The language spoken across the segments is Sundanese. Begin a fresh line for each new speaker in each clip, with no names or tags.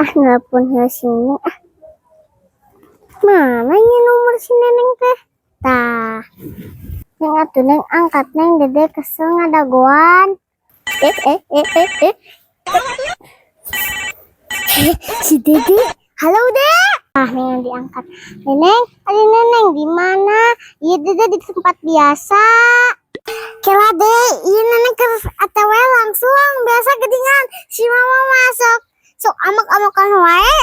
Ah, nelpon heula si Neneng ah. Mana nya nomor si Neneng teh? Tah. Neng atuh, Neng, angkat, Neng. Dede kesel ngadagoan. Eh eh eh eh eh. Eh, si Dede. Halo, Dek. Ah, Neng diangkat. Neneng, ada Neneng di mana? Iya, Dede di tempat biasa. Kela, Dek, iya Neneng ke ATW langsung biasa gedingan si Mama masuk. Sok amak-amakan wae.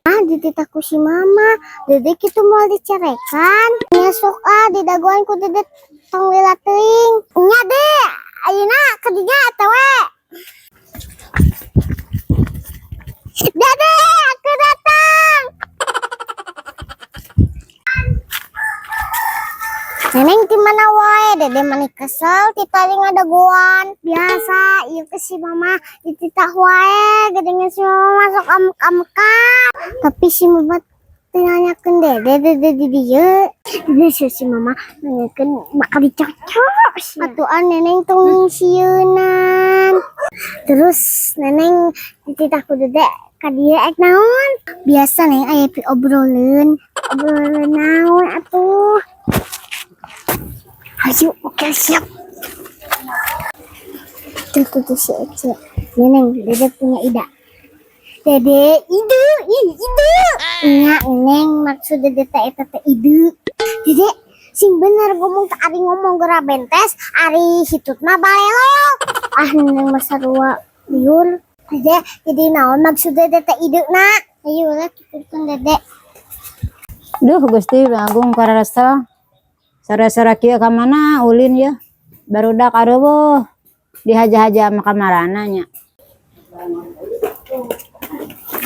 Ah, dititah ku si Mama. Dede kitu mau dicarekan. Nya sok ah, didagoan ku Dede tong lila teuing. Nya, Dek, ayeuna ka dinya ATW. Dede, aku datang. Neneng di mana wae? Dede mani kesel ti tadi ngadagoan. Biasa, ieu ke si Mama dititah wae, gedengan si Mama masuk amuk-amukan. Tapi si Mama teu nanyakeun Dede, Dede di dieu. Dede si Mama nanyakeun bakal dicocok. Atuh ah, Neneng tong ngingsieunan. Terus Neneng dititah ku Dede ka dieu ek naon? Biasa, Neng, aya pi obroleun. Obrolan naon atuh? Ayo, oke, siap. Tuh, tuh, tuh si Ece. Neneng, Dede punya ide. Dede, ide, ih, ide. Nya, Neng, maksud Dede teh eta teh ide. Dede, sing bener ngomong teh, ari ngomong geura bentes, ari hitut mah balelo. Ah, Neneng mah sarua liur. Dede, jadi naon maksud Dede teh ide na? Ayo lah, tuturkeun Dede.
Duh, Gusti Agung kararasa. Sore-sore kieu ka mana ulin ya? Barudak areuweuh. Dihaja-haja sama kamarana nya.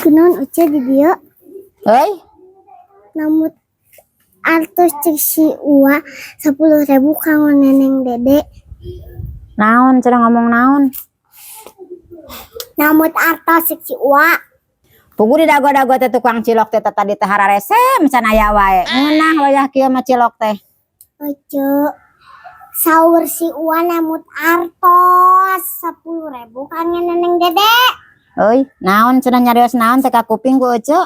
Kunaon Uce di dieu?
Heuy,
Namut artos cek si Uwa 10.000 kanggo Neneng Dede.
Naon cenah, ngomong naon?
Namut artos cek si Uwa.
Pugu di dago-dago teh tukang cilok teh tadi teh hararese can aya wae. Ngeunah wayah kieu mah cilok teh.
Oce, saur si Uwa namut artos 10.000 kanggo Neneng Dede.
Heuy, naon cenah, nyarios naon teh ka kuping ku Ece?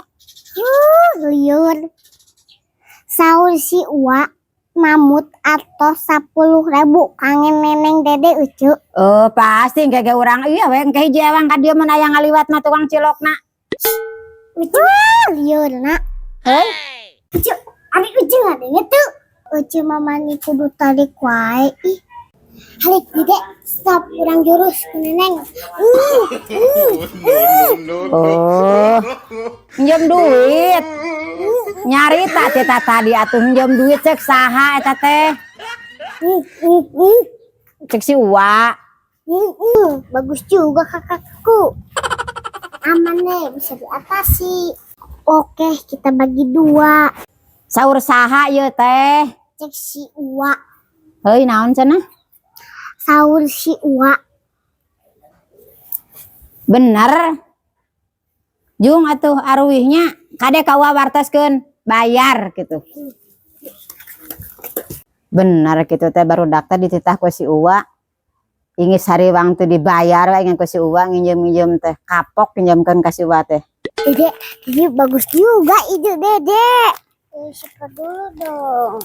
Liur. Saur si Uwa namut artos 10.000 kanggo Neneng Dede, Ucu.
Oh, pasti engke ge urang iya we engke hiji ewang ka dieu mun aya ngaliwat mah tukang cilokna.
Ucu, liur nak.
Heuy,
Ucu, ari Ucu ngadenge tuh. Ucu mama ni kudu tarik wae ih. Halik, Dede, stop, kurang jurus ku Neneng.
Oh. Minjem duit. Nyarita teh tadi atuh minjem duit cek saha eta teh? Cek si Uwa.
Bagus juga kakakku. Aman deh, bisa diatasi. Oke, kita bagi dua.
Saur saha ieu teh?
Cek si Uwa.
Heuy, naon cenah?
Saur si Uwa.
Bener. Jung atuh aruwihnya kade ka Uwa, wartoskeun bayar gitu. Bener gitu teh barudak teh dititah ku si Uwa. Ingis hariwang teh dibayar we ku si Uwa nginjem-nginjem teh kapok pinjamkeun ka si Uwa teh.
Dede, Dede, bagus juga ide Dede. Eh, siapa dulu dong?